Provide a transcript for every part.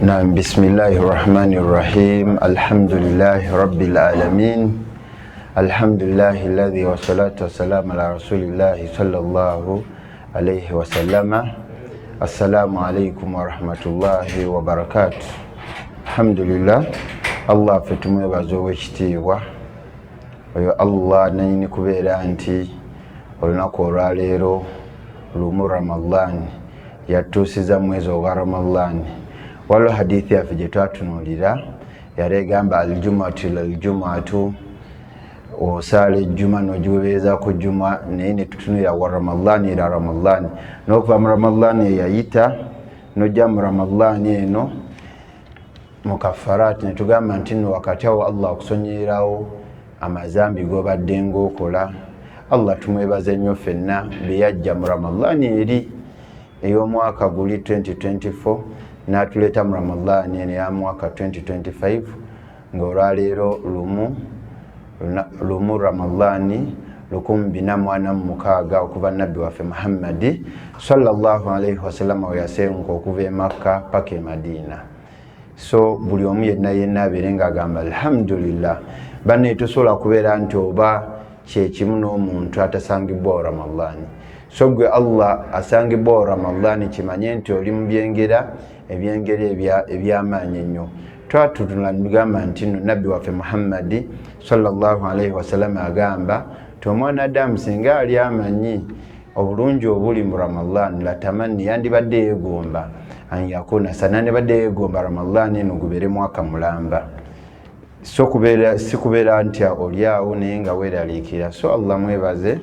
Naam, bismillahi rahmani rahim, alhamdulillahi rabbil alamin, alhamdulillahi alladhi wassalatu wassalamu ala rasulillahi sallallahu alayhi wasallama. Assalamu alaikum warahmatullahi wabarakatuh. Alhamdulillah, Allah ffe tumwebaza owekitiibwa oyo Allah nanyini kubeera nti olunaku olwaleero lumu Ramadan yatuusiza mwezi ogwa Ramadan. Waliwo hadithi yaffe gye twatunuulira yali egamba aljumatu ila aljumatu, osaala ejjuma n'ogiwebereza ku jjuma, naye ne tutunuulira wa Ramadan ila Ramadan, n'okuva mu Ramadan eyayita n'ojja mu Ramadan eno mu kafarati, ne tugamba nti nno wakati awo Allah akusonyerawo amazambi g'obadde ng'okola. Allah tumwebaze nnyo ffenna bye yajja mu Ramadan eri ey'omwaka guli 2024 n'atuleeta mu Ramadan eno eya mwaka 2025, ng'olwaleero lumu Ramadhani 1446 okuva nabbi waffe Muhammadi sallallahu alaihi wasallama we yasenguka okuva e Makka paka e Madiina. So buli omu yenna yenna abeere ng'agamba alhamdulillah. Banne, tosobola kubeera nti oba kyekimu n'omuntu atasangibwawo Ramadhani. So gwe Allah asangibwawo Ramadhani, kimanye nti oli mu byengera ebyengera ebyamaanyi ennyo. Twatutunula nigamba nti nno nabbi waffe Muhammadi sallallahu alaihi wasallama agamba nti omwana Adamu singa ali amanyi obulungi obuli mu Ramadan, latamanni, yandibadde yeegomba, an yakuna sana, yandibadde yeegomba Ramadan eno gubeere mwaka mulamba. So kubeera si kubeera nti oli awo naye nga weeraliikira. So Allah mwebaze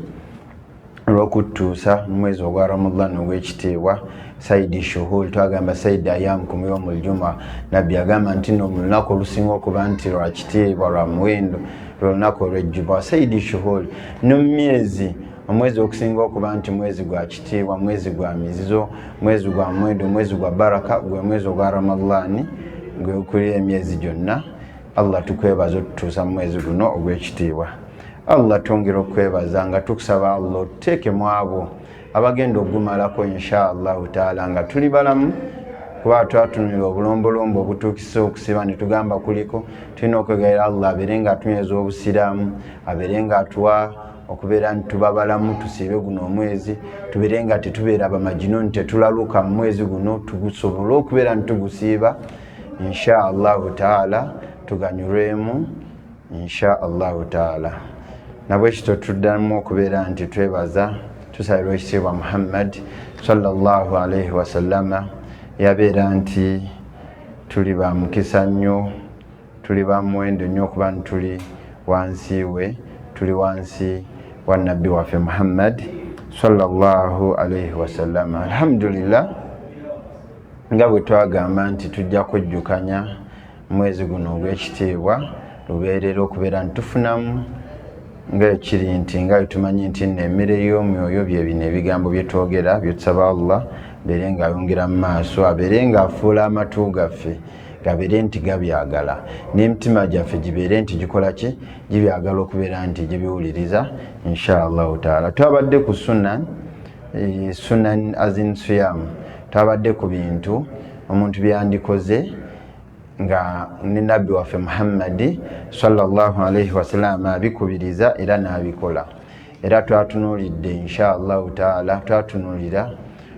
olw'okuttuusa mu mwezi ogwa Ramadan ogw'ekitiibwa, saidi shuhul. Twagamba saidi ayamukum yaumu ljuma. Nabbi agamba nti no mu lunaku olusinga okuba nti lwa kitiibwa, lwa muwendo, lwolunaku olw'ejjuma, saidi shuhul. No mu myezi, omwezi okusinga okuba nti mwezi gwa kitiibwa, mwezi gwa mizizo, mwezi gwa muwendo, mwezi gwa baraka, gwe mwezi ogwa Ramadhani, gwekulira emyezi gyonna. Allah tukwebaza otutuusa mu mwezi guno ogw'ekitiibwa. Allah twongera okwebaza nga tukusaba Allah otuteekemu abo abagenda okugumalako insha Allahu taala nga tuli balamu, kuba twatunulira obulombolombo obutuukisa okusiba ne tugamba kuliko tulina okwegayira Allah abeere nga atunyweza obusiraamu, abeere nga atuwa okubeera nti tuba balamu tusiibe guno omwezi, tubeere nga tetubeera bamajinuni, tetulaluka mu mwezi guno, tugusobole okubeera nti tugusiiba insha Allahu taala, tuganyulwemu insha Allahu taala. Nabwekityo tuddamu okubeera nti twebaza, tusabirwa ekitiibwa Muhammad sallallahu alaihi wasallama. Yabeera nti tuli ba mukisa nnyo, tuli ba muwendo nnyo okuba nti tuli wansi we, tuli wansi wa nabbi waffe Muhammad sallallahu alaihi wasallama. Alhamdulillah, nga bwe twagamba nti tujja kujjukanya mwezi guno ogw'ekitiibwa lubeerera okubeera nti tufunamu, nga ekiri nti nga bwetumanyi nti nno emmere y'omwoyo bye bino ebigambo bye twogera, byetusaba Allah abeere nga ayongera mu maaso, abeere nga afuula amatu gaffe gabeere nti gabyagala, n'emitima gyaffe gibeere nti gikola ki, gibyagala okubeera nti gibiwuliriza insha Allahu taala. Twabadde ku sunan, sunan azin siyam, twabadde ku bintu omuntu byandikoze nga ne nabbi waffe Muhammadi sallallahu alaihi wasallam abikubiriza era n'abikola. Era twatunuulidde insha Allahu taala, twatunuulira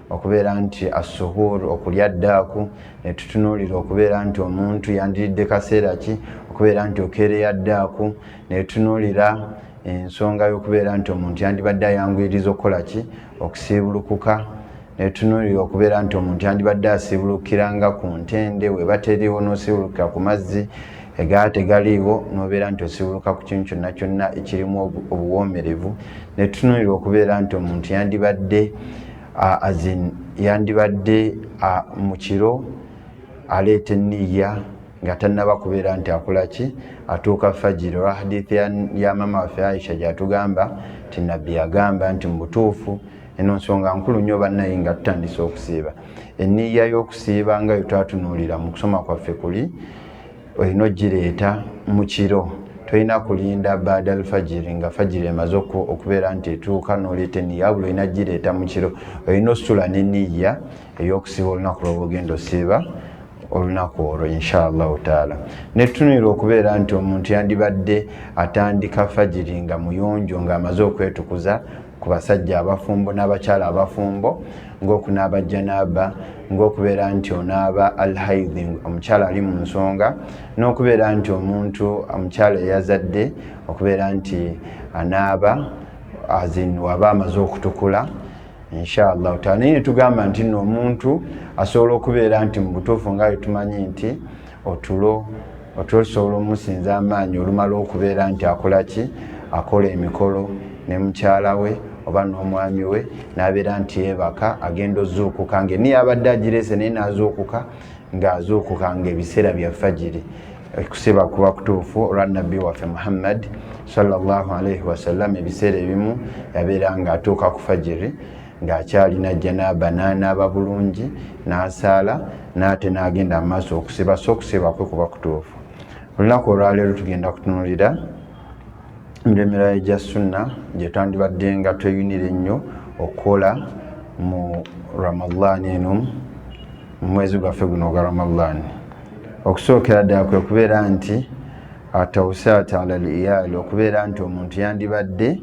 okubeera nti assuhur, okulya ddaaku, ne tutunuulira okubeera nti omuntu yandiridde kaseera ki okubeera nti okeereya ddaaku, ne tutunuulira ensonga y'okubeera nti omuntu yandibadde ayanguyiriza okukola ki, okusiibulukuka, netunuulira okubeera nti omuntu yandibadde asiibulukiranga ku ntende, weba teriiwo n'osiibulukira ku mazzi egaa tegaliiwo, n'obeera nti osiibuluka ku kintu kyonna kyonna ekirimu obuwoomerevu. Netunuulira okubeera nti omuntu yandibadde yandibadde mu kiro aleeta enniya nga tannaba kubeera nti akola ki, atuuka fajiri, olwa hadithi ya mama waffe Aisha gyatugamba nti nabbi yagamba nti mu butuufu eno nsonga nkulu nnyo bannaye nga tutandise okusiiba. Enniya y'okusiiba nga yetwatunuulira mu kusoma kwaffe kuli, olina ogireeta mu kiro, tolina kulinda baada alfajiri nga fajiri emaze okubeera nti etuuka n'oleeta enniya, wabula olina gireeta mu kiro. Olina osula n'enniya ey'okusiiba olunaku lwoba ogenda osiiba Olunaku olwo, inshallahu taala, netutunulira okubeera nti omuntu yandibadde atandika fajiri nga muyonjo, ng'amaze okwetukuza, ku basajja abafumbo n'abakyala abafumbo, ng'okunaaba janaba, ng'okubeera nti onaaba alhaidhi, omukyala ali mu nsonga, n'okubeera nti omuntu omukyala eyazadde okubeera nti anaaba azin waba amaze okutukula, inshallah taala. Naye netugamba nti nno omuntu asobola okubeera nti mu butuufu nga bwetumanyi nti otulo tusobola omusinza amaanyi olumala okubeera nti akola ki, akola emikolo ne mukyala we oba n'omwami we, n'abeera nti yeebaka, agenda ozuukuka nga niye abadde agirese, naye n'azuukuka ng'azuukuka ng'ebiseera bya fajiri. Okusiba kuba kutuufu olwa Nabbi waffe Muhammad sallallahu alaihi wasallam. Ebiseera ebimu yabeera ng'atuuka ku fajiri ng'akyalina janaba, n'anaaba bulungi, n'asaala, n'ate n'agenda mu maaso okusiba. So okusiba kwe kuba kutuufu. Olunaku olwaleero tugenda kutunulira emiremira egya sunna gye twandibadde nga tweyunira ennyo okukola mu Ramadan eno, mu mwezi gwaffe guno ogwa Ramadan. Okusookera ddala kwe kubeera nti atawusaat ala liyali, okubeera nti omuntu yandibadde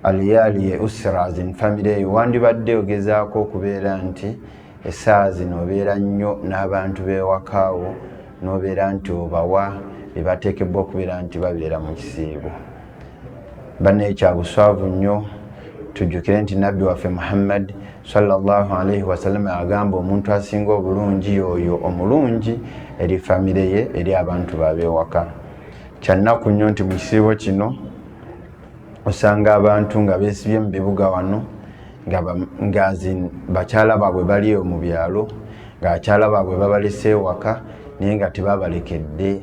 aliyali ye usra in family eyo, wandibadde ogezaako okubeera nti essaawa zino obeera nnyo n'abantu b'ewakaawo, n'obeera nti obawa bye bateekebwa okubeera nti babeera mu kisiibo. Bannaye, kyabuswavu nnyo. Tujjukire nti Nabbi waffe Muhammad sallallahu alaihi wasallam agamba omuntu asinga obulungi yoyo omulungi eri famire ye, eri abantu babewaka. Kyannaku nnyo nti mu kisiibo kino osanga abantu nga beesibye mu bibuga wano, nga bakyala baabwe bali eyo mu byalo, ng'abakyala baabwe babalese ewaka, naye nga tebabalekedde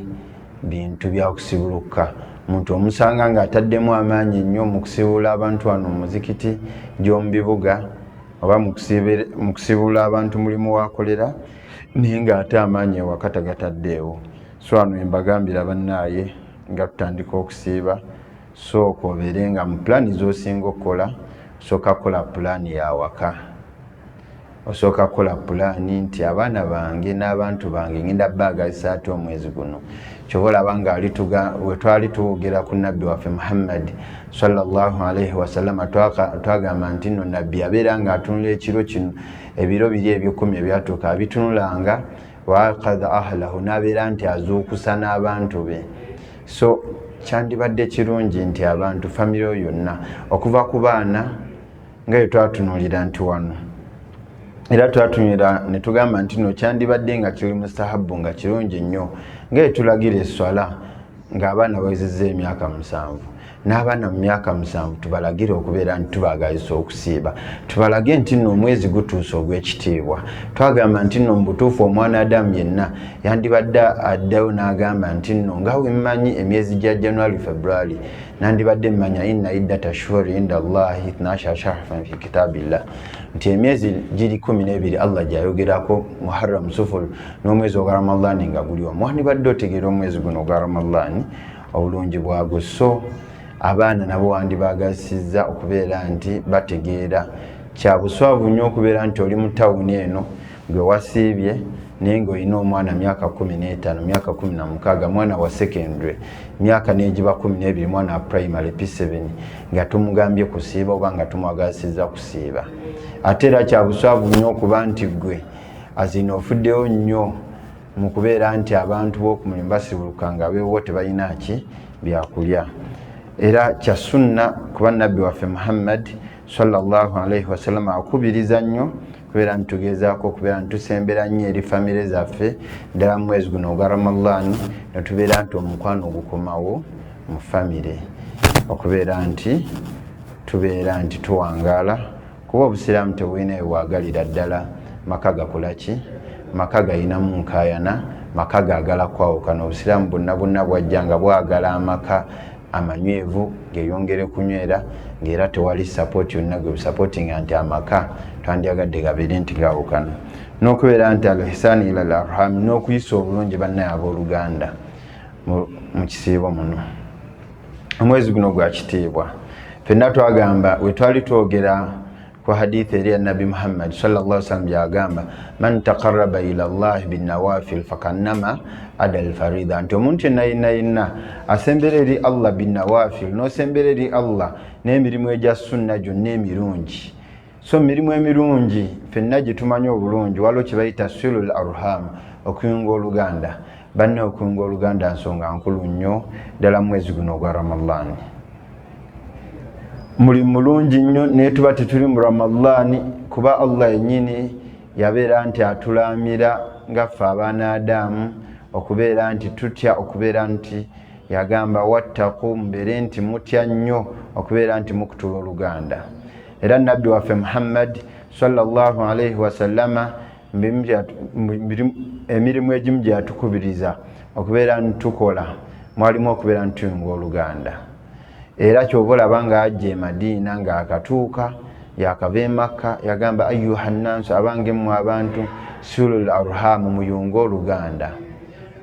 bintu byakusibuluka. Muntu omusanga ng'ataddemu amaanyi ennyo mu kusibula abantu wano mu muzikiti gy'omu bibuga, oba mu kusibula abantu mulimu wakolera, naye ng'ate amaanyi ewaka tagataddeewo. So wano embagambira bannaaye, nga tutandika okusiiba, sooka obeere nga mu pulaani z'osinga okukola, osooka kukola pulaani yawaka, osooka kukola pulaani nti abaana bange n'abantu bange ngenda baagazisa ate omwezi guno. Kyoba olaba nga we twali tuwogera ku Nabbi waffe Muhammad sallallahu alaihi wasallama, twagamba nti nno Nabbi abeera nga atunula ekiro kino, ebiro biri ebyekumi ebyatuuka abitunulanga, waakadha ahlahu, n'abeera nti azuukusa n'abantu be. So kyandibadde kirungi nti abantu famire yonna, okuva ku baana, nga bwe twatunuulira nti wano era twatunulira ne tugamba nti no kyandibadde nga kiri mustahabu, nga kirungi nnyo, nga etulagira esswala ng'abaana bawezezza emyaka 7, n'abaana mu myaka 7 tubalagire okubeera nti tubaagazisa okusiiba, tubalage nti nno omwezi gutuuse ogw'ekitiibwa. Twagamba nti nno mu butuufu omwana Adamu yenna yandibadde addayo n'agamba nti nno nga we mmanyi emyezi gya January, February, nandibadde mmanya inna iddata shuhuri inda Allahi ithnashara shahran fi kitabillah, nti emyezi giri 12 Allah gyayogerako, Muharram, Sufur, n'omwezi ogwa Ramadhani nga guli omwo. Wandibadde otegeera omwezi guno ogwa Ramadhani obulungi bwagwo. So abaana nabo wandibagazisizza okubeera nti bategeera. Kya buswavu nnyo okubeera nti oli mu tawuni eno gwe wasiibye, naye ng'olina omwana myaka 15, myaka 16, mwana wa secondary, myaka n'egiba 12, mwana wa primary P7, nga tumugambye kusiiba oba nga tumwagazisizza kusiiba. Ate era kya buswavu nnyo okuba nti gwe azino ofuddeyo nnyo mu kubeera nti abantu b'okumulimu basibuluka nga beewo tebalina ki byakulya. Era kya sunna, kuba Nabbi waffe Muhammad sallallahu alaihi wasallam akubiriza nnyo kubeera nti tugezaako okubeera nti tusembera nnyo eri famire zaffe, ddala mu mwezi guno ogwa Ramadan, ne tubeera nti omukwano gukomawo mu famire, okubeera nti tubeera nti tuwangaala, kuba obusiraamu tebulina webwagalira ddala maka gakola ki, maka gayinamu nkaayana, maka gaagala kwawukana. Obusiraamu bwonna bwonna bwajja nga bwagala amaka amanywevu geyongere kunywera, ng'era tewali support yonna gwe busupportinga nti amaka twandyagadde gabeere nti gawukana. N'okubeera nti alihsani ila al arhami, n'okuyisa obulungi bannaye abooluganda mu kisiibo muno, omwezi guno gwa kitiibwa. Ffenna twagamba we twali twogera Ku hadithi eri ya Nabbi Muhammad sallallahu alaihi wasallam gyagamba, man taqarraba ila Allah binawafil fakannama ada alfarida, nti omuntu yenna yenna yenna asembera eri Allah binawafil, n'osembera eri Allah n'emirimu egya sunna gyonna emirungi. So mirimu emirungi ffenna gye tumanyi obulungi, waliwo kye bayita silul arham, okuyunga oluganda. Banne, okuyunga oluganda nsonga nkulu nnyo ddala mu mwezi guno ogwa Ramadhaani. Mulimu mulungi nnyo, naye tuba tetuli mu Ramadhaani, kuba Allah yennyini yabeera nti atulaamira nga ffe abaana Adamu okubeera nti tutya, okubeera nti yagamba wattaku, mubeere nti mutya nnyo okubeera nti mukutula oluganda. Era Nabbi waffe Muhammad sallallahu alaihi wasallama emirimu egimu gyeyatukubiriza okubeera nti tukola mwalimu okubeera nti tuyunga oluganda. Era kyova olaba nga ajja e Madiina ng'akatuuka yakava e Makka, yagamba ayuha nnansu, abange mmwe abantu, sulul arhamu, muyunge oluganda,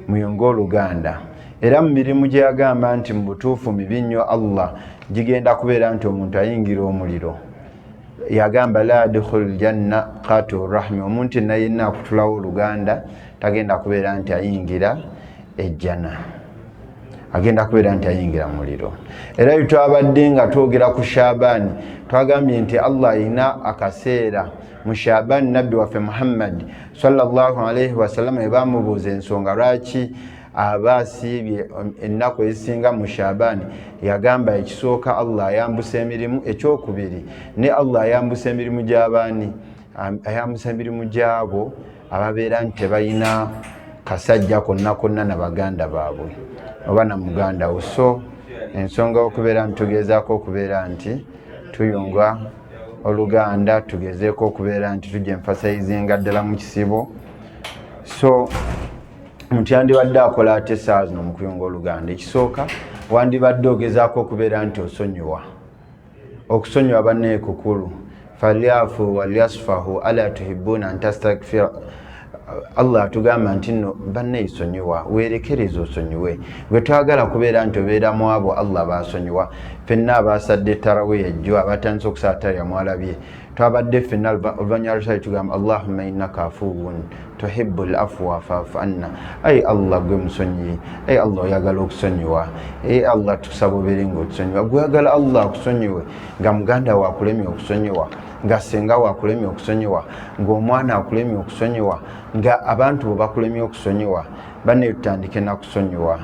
muyunge oluganda. Era mu mirimu gye yagamba nti mu butuufu mibi nnyo Allah gigenda kubeera nti omuntu ayingira omuliro, yagamba la adkhulu ljanna qatu rahmi, omuntu yenna yenna akutulawo oluganda tagenda kubeera nti ayingira ejjana, agenda kubeera nti ayingira muliro. Era bitwabadde nga twogera ku Shabaani, twagambye nti Allah ayina akaseera mu Shabaani. Nabbi waffe Muhammad sallallahu alaihi wasallama ebamubuuza ensonga lwaki aba asiibye ennaku ezisinga mu Shabaani, yagamba ekisooka Allah ayambusa emirimu, ekyokubiri ne Allah ayambusa emirimu gy'abaani, ayambusa emirimu gy'abo ababeera nti tebalina kasajja konna konna na baganda baabwe oba na muganda wo. So ensonga okubeera nti tugezaako okubeera nti tuyunga oluganda, tugezeeko okubeera nti tujja emphasizinga ddala mu kisibo. So omuntu yandibadde akola ate essaawa zino mu kuyunga oluganda, ekisooka wandibadde ogezaako okubeera nti osonyiwa. Okusonyiwa bannaye kukulu. Falyafu walyasfahu ala tuhibuna an tastakfira, Allah atugamba nti nno bannaye sonyiwa, weerekereze osonyiwe. Gwe twagala kubeera nti obeera mu abo Allah baasonyiwa. Ffenna abaasadde tarawe ejjo, abatandise okusala tarawe, mwalabye twabadde ffenna oluvannyuma lwesali tugamba allahumma innaka afuwun tuhibbu l afwa faafu anna. Ayi Allah, gwe musonyiyi, ayi Allah oyagala okusonyiwa, ayi Allah tukusaba obeere nga otusonyiwa. Gweyagala Allah akusonyiwe nga muganda we akulemye okusonyiwa, nga senga we akulemye okusonyiwa, ng'omwana akulemye okusonyiwa, nga abantu bo bakulemye okusonyiwa. Banne, tutandike nakusonyiwa.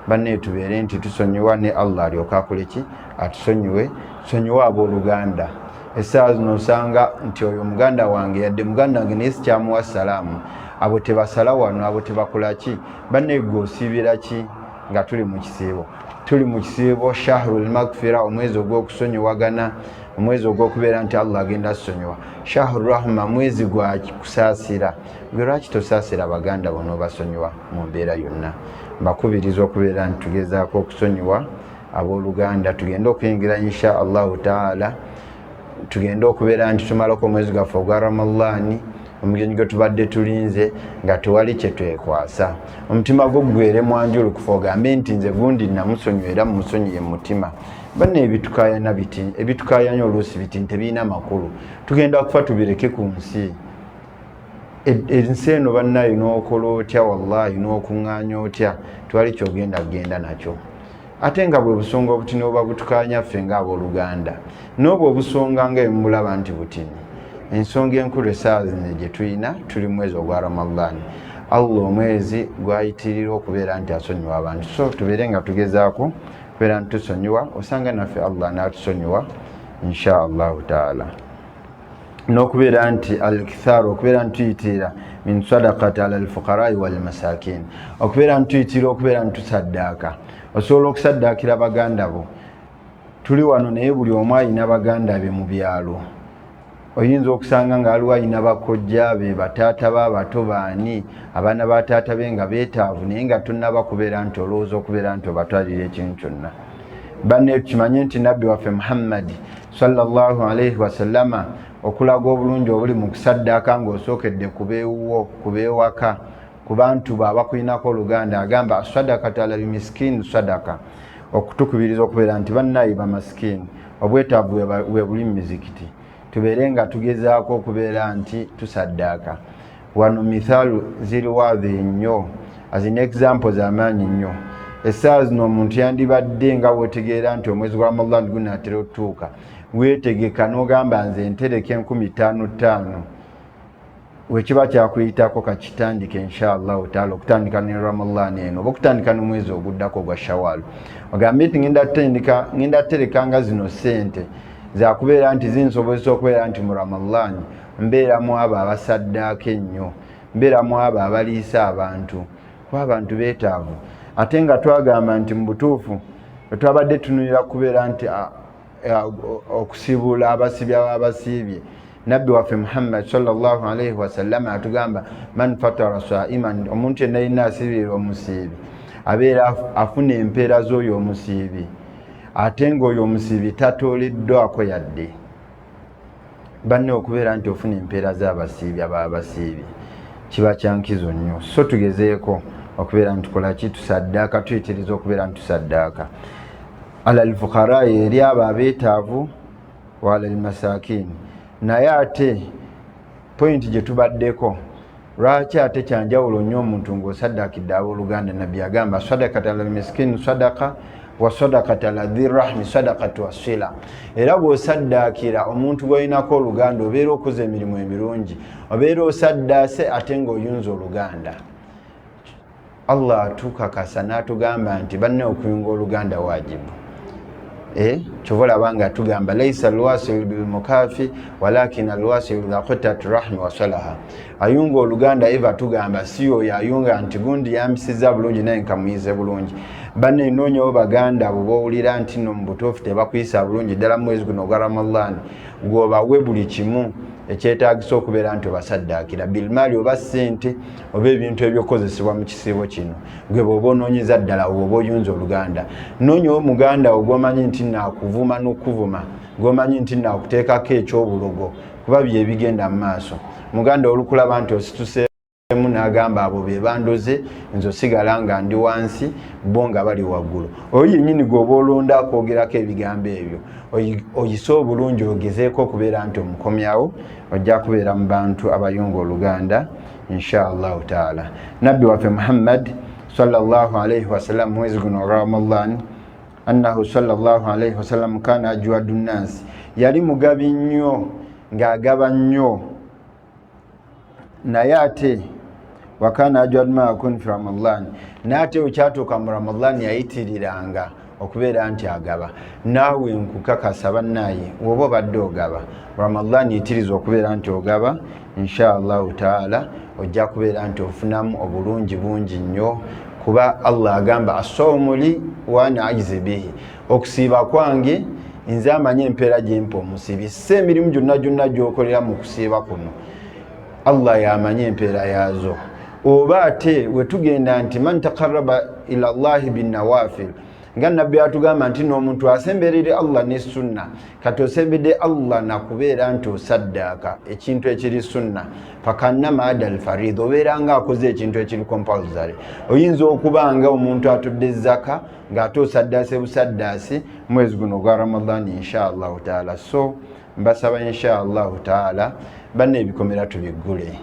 Banne, tubeere nti tusonyiwa ne Allah alyoke akole ki? Atusonyiwe. Sonyiwa abooluganda. Essaawa zino osanga nti oyo muganda wange, yadde muganda wange naye sikyamuwa salaamu, abo tebasala wano, abo tebakola ki. Banne, gwe osiibira ki nga tuli mu kisiibo? Tuli mu kisiibo shahrul magfira, omwezi ogw'okusonyiwagana, omwezi ogw'okubeera nti Allah agenda tusonyiwa. Shahru rahma, mwezi gwa kusaasira. Gwe lwaki tosaasira baganda bo n'obasonyiwa mu mbeera yonna? Mbakubiriza okubeera nti tugezaako okusonyiwa abooluganda, tugende okuyingira insha allahu taala, tugende okubeera nti tumalako omwezi gwaffe ogwa Ramadhaani, omugenyi gwe tubadde tulinze, nga tewali kyetwekwasa. Omutima gwo gugwere mwanjulukufu, ogambe nti nze gundi namusonyiwa era mumusonyiye mu mutima. Banna, ebitukayana biti, ebitukayanya oluusi biti ntebirina makulu, tugenda kufa tubireke ku nsi. Ensi eno bannayo n'okola otya, wallahi n'okuŋŋaanya otya, twali kyogenda kugenda nakyo. Ate nga bwe busonga obutini oba butukanya ffe ng'abooluganda, n'obwo obusonga nga emulaba nti butini. Ensonga enkulu essaawa zino gye tulina, tuli mwezi ogwa Ramadhan, Allah omwezi gwayitirira okubeera nti asonyiwa abantu. So tubeere nga tugezaako kubeera nti tusonyiwa, osanga naffe Allah n'atusonyiwa insha allahu taala. N'okubeera nti al-ikthar, okubeera nti tuyitirira min sadakati ala alfuqarai walmasakin, okubeera nti tuyitirira okubeera nti tusaddaaka. Osobola okusaddaakira baganda bo. Tuli wano naye buli omu alina baganda be mu byalo. Oyinza okusanga nga aliwo alina bakojja be, bataata be abato, baani, abaana ba taata be nga beetaavu, naye nga tonnaba kubeera nti olowooza okubeera nti obatwalira ekintu kyonna. Banne, tukimanye nti Nabbi waffe Muhammadi sallallahu alaihi wasallama okulaga obulungi obuli mu kusaddaaka ng'osookedde kubeewuwo, kubeewaka, ku bantu bo abakulinako oluganda, agamba asadakatu ala lmisikini sadaka, okutukubiriza okubeera nti bannaye bamasikini obwetaavu we buli mu mizikiti. Tubeere nga tugezaako okubeera nti tusaddaaka. Wano mithaalu ziri waadhi nnyo, as in examples amaanyi nnyo. Essaawa zino omuntu yandibadde nga wetegeera nti omwezi gwa Ramadan gunaatera otutuuka, weetegeka n'ogamba nze ntereka 5000 50. Wekiba kyakuyitako, kakitandike inshallahu taala, okutandika ne Ramadan eno oba okutandika n'omwezi oguddako ogwa Shawal, ogambe nti ngenda tandika, ngenda terekanga zino sente zakubeera nti zinsobozesa okubeera nti mu Ramadan mbeeramu abo abasaddaaka ennyo, mbeeramu abo abaliisa abantu, kuba abantu beetaavu. Ate nga twagamba nti mu butuufu twabadde tunulira kubeera nti okusiibula abasiibye abasiibye. Nabbi waffe Muhammad sallallahu alaihi wasallama atugamba, man fatara saiman, omuntu yenna yenna asiibirira omusiibi abeera afuna empeera z'oyo omusiibi, ate ng'oyo omusiibi tatooleddwako yadde. Banne, okubeera nti ofuna empeera z'abasiibi aba abasiibi kiba kyankizo nnyo. So tugezeeko okubeera nti tukolaki? Tusaddaaka, tuyitiriza okubeera nti tusaddaaka ala lfukarai, eri abo abeetaavu, waala lmasakin. Naye ate point gye tubaddeko, lwaki ate kyanjawulo nnyo omuntu ng'osaddaakidde abooluganda? Nabbi agamba, sadakat ala lmiskin sadaka wa sadakat ala dhirahmi sadakatu wasila. Era bw'osaddaakira omuntu gw'olinako oluganda, obeera okoze emirimu emirungi, obeera osaddaase ate ng'oyunza oluganda. Allah atukakasa n'atugamba nti banne, okuyunga oluganda wajibu. Eh, kyova olaba nga tugamba, laisa alwasilu bilmukafi walakin alwasilu dha qutat rahmi wasalaha. Ayunga oluganda eva tugamba si oyo ayunga nti gundi yambisiza bulungi naye nkamuyize bulungi. Banne, noonyawo baganda abo bowulira nti no mu butuufu tebakuyisa bulungi ddala mu mwezi guno ogwa Ramadan, gwobawe buli kimu ekyetagisa okubeera nti obasaddaakira bilmaali oba ssente oba ebintu ebyokukozesebwa mu kisiibo kino. Gwe bwoba onoonyeza ddala oba oyunza oluganda, noonyawo muganda wo gwomanyi nti naakuvuma n'okuvuma, gwomanyi nti naakuteekako ekyobulogo, kuba byebigenda mu maaso. Muganda olukulaba nti osituseemu n'agamba, abo be bandoze, nze osigala nga ndi wansi, bo nga bali waggulu. Oyo yennyini gweoba olonda akwogerako ebigambo ebyo, oyise obulungi, ogezeeko okubeera nti omukomyawo, ojja kubeera mu bantu abayunga oluganda inshallahu taala. Nabbi waffe Muhammad sallallahu alaihi wasallam, mwezi guno Ramadan, annahu sallallahu alaihi wasallam kana ajwadu nnansi, yali mugabi nnyo, ng'agaba nnyo. Naye ate wakana ajwadu ma yakun fi Ramadan, naye ate wekyatuuka mu Ramadan yayitiriranga okubeera nti agaba. Naawe nkukakasa bannaaye, woba obadde ogaba, Ramadan yitiriza okubeera nti ogaba. Inshallahu taala ojja kubeera nti ofunamu obulungi bungi nnyo, kuba Allah agamba, asawmu li wana ajizi bihi, okusiiba kwange, nze amanyi empeera gyempa omusiibi. Si emirimu gyonna gyonna gyokolera mu kusiiba kuno, Allah yamanyi empeera yaazo. Oba ate wetugenda nti man taqaraba ila llahi binawafil, nga nabbi atugamba nti n'omuntu asemberere Allah ne sunna. Kati osembedde Allah nakubeera nti osaddaaka ekintu ekiri sunna, fakannama ada alfarid, obeera nga akoze ekintu ekiri compulsory. Oyinza okuba nga omuntu atudde zaka ng'ate osaddaase busaddaasi mwezi guno ogwa Ramadan inshallahu taala. So mbasaba inshallahu taala, banna, ebikomera tubiggule.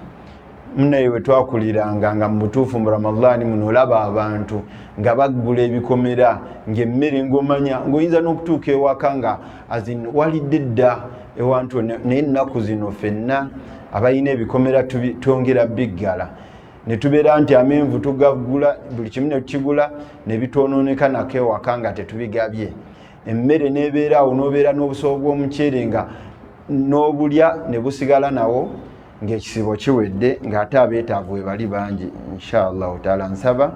Munaye, we twakuliranga nga mu butuufu mu Ramadaani muno olaba abantu nga baggula ebikomera ng'emmere, ng'omanya ng'oyinza n'okutuuka ewaka nga azin walidde dda ewantu. Naye ennaku zino ffenna abalina ebikomera twongera biggala, ne tubeera nti amenvu tugagula, buli kimu ne tukigula, ne bitwonooneka nako ewaka nga tetubigabye. Emmere n'ebeera awo, n'obeera n'obusobo bw'omuceere nga n'obulya ne busigala nawo ng'ekisibo kiwedde, ng'ate abeetaavu we bali bangi. Inshallahu taala nsaba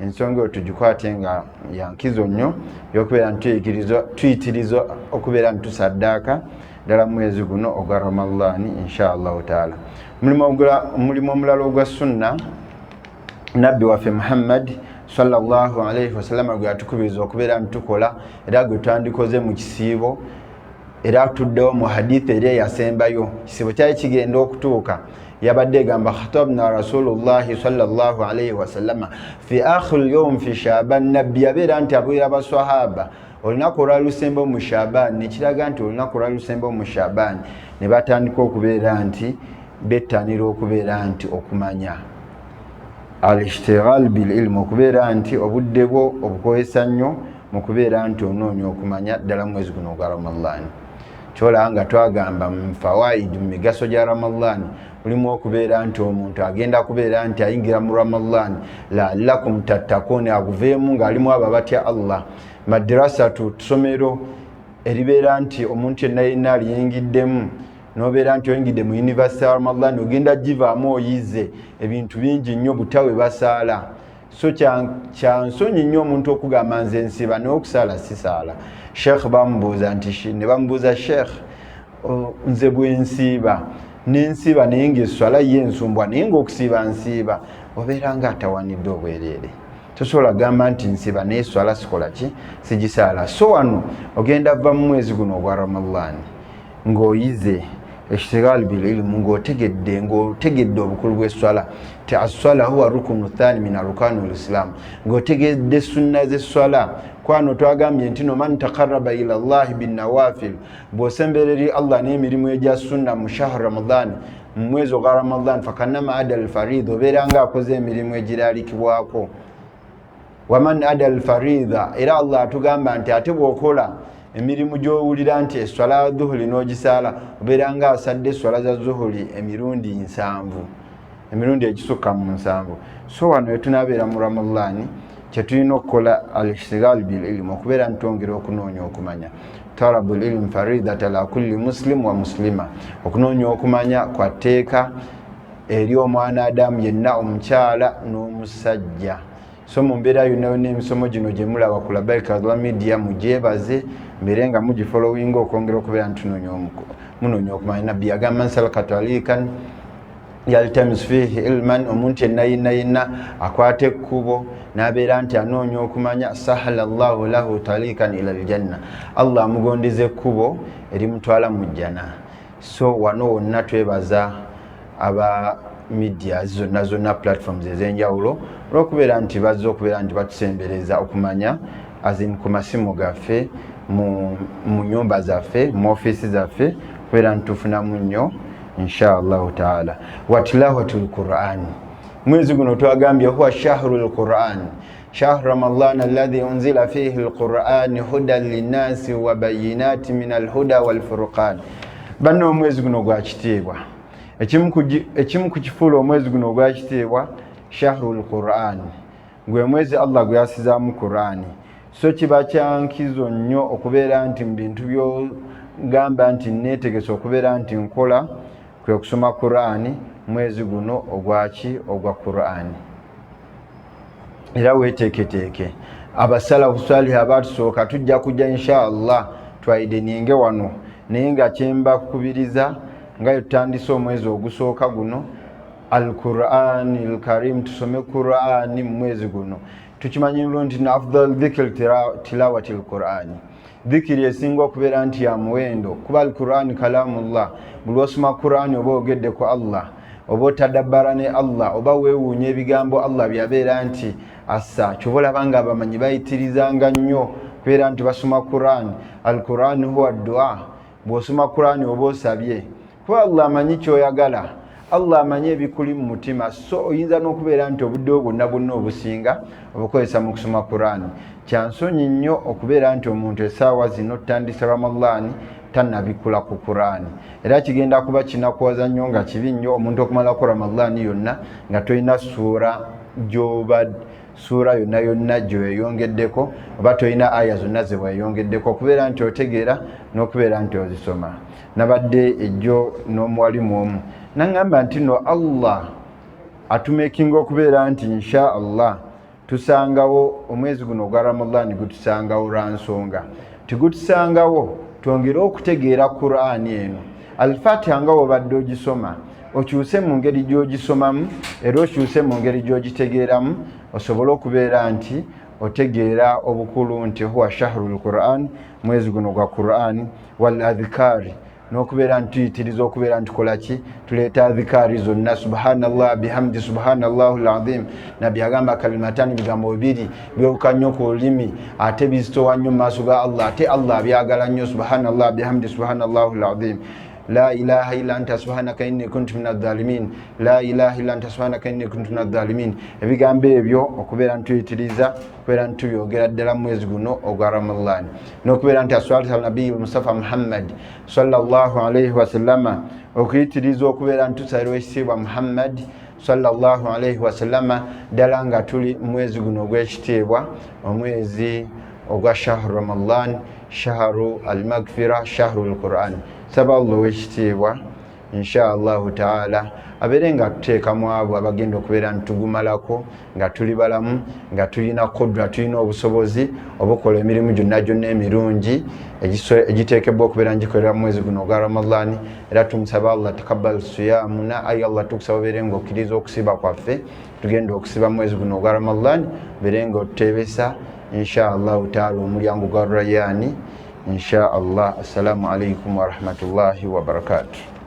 ensonga eyo tugikwate nga yankizo nnyo yokubeera nti tuyitiriza okubeera nti tusaddaaka ddala mu mwezi guno ogwa Ramadaani inshallahu taala. Omulimu omulala ogwa sunna nabbi waffe Muhammad sallallahu alaihi wasallama gwe yatukubiriza okubeera nti tukola, era gwe twandikoze mu kisiibo, era tuddewo mu hadithi eri eyasembayo, kisiibo kyali kigenda okutuuka, yabadde egamba, khatabna rasulullahi sallallahu alaihi wasallama fi akhiri lyaum fi Shaban. Nabbi yabeera nti abuulira baswahaba. Olunaku olwalusemba mu Shaban, nekiraga nti olunaku olwalusemba mu Shaban ne batandika okubeera nti bettanira okubeera nti okumanya al-ishtighal bil ilm, okubeera nti obudde bwo obukozesa nnyo mu kubeera nti onoonya okumanya ddala mwezi guno ogwa Ramadan. Kyolaba nga twagamba mu fawaid, mu migaso gya Ramadan mulimu okubeera nti omuntu agenda kubeera nti ayingira mu Ramadan laallakum tattakun, aguveemu ng'alimu abo abatya Allah. Madrasatu, ssomero eribeera nti omuntu yenna yenna aliyingiddemu, nobeera nti oyingidde mu University ya Ramadan, ogenda givaamu oyize ebintu bingi nnyo butawe basaala. So kyansonyi nnyo omuntu okugamba nze nsiba naye okusaala sisaala. Sheikh bamubuuza nti, ne bamubuuza, Sheikh, nze bwensiiba nensiiba naye ngaeswala ye ensumbwa, naye ngaokusiiba nsiiba, obeera nga atawanidde obwereere. Tosobola gamba nti nsiba naye swala sikola ki, sigisaala. So wano ogenda va mu mwezi guno ogwa Ramadan ng'oyize ishtighal bil ilmu, ng'otegedde obukulu bw'esswala, ti asswala huwa rukunu thani min arkani lislam, ng'otegedde sunna z'esswala. Kwano twagambye nti no man taqarraba ila llahi binnawafil, bw'osembera eri Allah n'emirimu egya sunna mu shahr Ramadan, mu mwezi ogwa Ramadan, fakannama ada alfaridha, obeera nga akoze emirimu egiralikibwako. Waman ada alfaridha, era Allah atugamba nti ate bw'okola emirimu gy'owulira nti eswala ya dhuhuli n'ogisaala, obeera nga asadde eswala za zuhuli emirundi 70, emirundi egisukka mu 70. So wano wetunabeera mu Ramadani, kyetulina okukola al-ishtighal bil ilmu, okubeera ntwongera okunoonya okumanya. Talabu lilm faridat ala kulli muslim wa muslima, okunoonya okumanya kwa tteeka eri omwana Adamu yenna, omukyala n'omusajja. So mu mbeera yonna yonna, emisomo gino gye mulaba ku Labaik Allah Media, mugyebaze mbeere nga mugifollowinga okwongera okubeera nti munoonya okumanya. Nabbi yagamba nsalaka tarikan yaltamis fihi ilman, omuntu yenna yenna yenna akwata ekkubo n'abeera nti anoonya okumanya, sahala llahu lahu tarikan ila aljanna, Allah amugondeza ekkubo erimutwala mu jjana. So wano wonna twebaza aba media zonna zonna, platforms ez'enjawulo, olwokubeera nti bazze okubeera nti batusembereza okumanya azin ku masimu gaffe, mu nyumba zaffe, mu ofiisi zaffe, kubeera nti tufunamu nnyo inshallahu taala. Watilawatu lqurani, mwezi guno twagambye huwa shahru lquran, shahru Ramadan alladhi unzila fihi lqurani hudan linnasi wa bayinati min alhuda walfurqan. Banna, omwezi guno gwa kitiibwa. Ekimu ku kifuula omwezi guno ogwa kitiibwa, shahru lquran, gwe mwezi Allah gwe yasizaamu Qurani. So kiba kyankizo nnyo okubeera nti mu bintu byogamba nti neetegese okubeera nti nkola kwe kusoma Qurani mwezi guno ogwaki, ogwa Qurani. Era weeteeketeeke, abasalafu salihi abatusooka tujja kujja insha Allah twayideninge wano, naye nga kyembakubiriza nga tutandise omwezi ogusooka guno, Alqurani Alkarim, tusome Qurani mu mwezi guno. Tukimanyi bulungi nti afdal dhikr tilawati lqurani, dhikiri esinga okubeera nti ya muwendo, kuba Alqurani kalamullah. Buli osoma Qurani oba ogedde ku Allah, oba otadabbara ne Allah, oba weewuunya ebigambo Allah byabeera nti assa. Kyova olaba nga abamanyi bayitirizanga nnyo kubeera nti basoma Qurani. Alqurani huwa dua, bw'osoma Qurani oba osabye, kuba Allah amanyi kyoyagala, Allah amanyi ebikuli mu mutima. So oyinza n'okubeera nti obudde bwo bwonna bwonna obusinga obukozesa mu kusoma Qurani. Kyansonyi nnyo okubeera nti omuntu essaawa zino tutandise Ramadani tannabikula ku Qurani, era kigenda kuba kinakuwaza nnyo nga kibi nnyo omuntu okumalako Ramadani yonna nga tolina suura gyoba, suura yonna yonna gyoyeyongeddeko, oba tolina aya zonna zeweyongeddeko okubeera nti otegeera n'okubeera nti ozisoma. Nabadde ejjo n'omuwalimu omu naŋŋamba nti no Allah atumekinga okubeera nti insha Allah tusangawo omwezi guno ogwa Ramadani, gutusangawo lwa nsonga tigutusangawo twongere okutegeera Qurani eno. Alfatiha nga wobadde ogisoma, okyuse mu ngeri gy'ogisomamu era okyuse mu ngeri gy'ogitegeeramu, osobole okubeera nti otegeera obukulu nti huwa shahru lquran, mwezi guno gwa Qurani wal adhikari. N'okubeera nti tuyitiriza okubeera nti tukola ki, tuleeta adhikaari zonna, subhanallah bihamdi subhanallahu lazim. Nabbi agamba kalimatani, bigambo bibiri byewuka nnyo ku lulimi ate bizitowa nnyo mu maaso ga Allah, ate Allah abyagala nnyo. Subhanallah bihamdi subhanallahu lazim, la ilaha illa anta subhanaka inni kuntu min adhalimin, la ilaha illa anta subhanaka inni kuntu min adhalimin. Ebigambo ebyo okubeera ntuyitiriza okubeera ntubyogera ddala mu mwezi guno ogwa Ramadan, n'okubeera nti aswalata nabiyi Mustafa Muhammad sallallahu alaihi wasallama, okuyitiriza okubeera ntusalirwa ekitiibwa Muhammad sallallahu alaihi wasallama, ddala nga tuli mu mwezi guno ogw'ekitiibwa, omwezi ogwa shahru Ramadan, shahru almagfira, shahru lquran. Saba Allah ow'ekitiibwa insha Allahu taala abeere nga atuteekamu abo abagenda okubeera ntitugumalako nga tuli balamu, nga tulina kudra, tulina obusobozi obukola emirimu gyonna gyonna emirungi egiteekebwa okubeera ngikolera mu mwezi guno ogwa Ramadhani. Era tumusaba Allah takabbal siyamuna, ayi Allah tukusaba obeere nga okkiriza okusiba kwaffe, tugenda okusiba mwezi guno ogwa Ramadhani, obeere nga otuteebesa insha Allahu taala omulyango gwa Rayani insha Allah. Assalamu alaikum warahmatullahi wabarakatuh.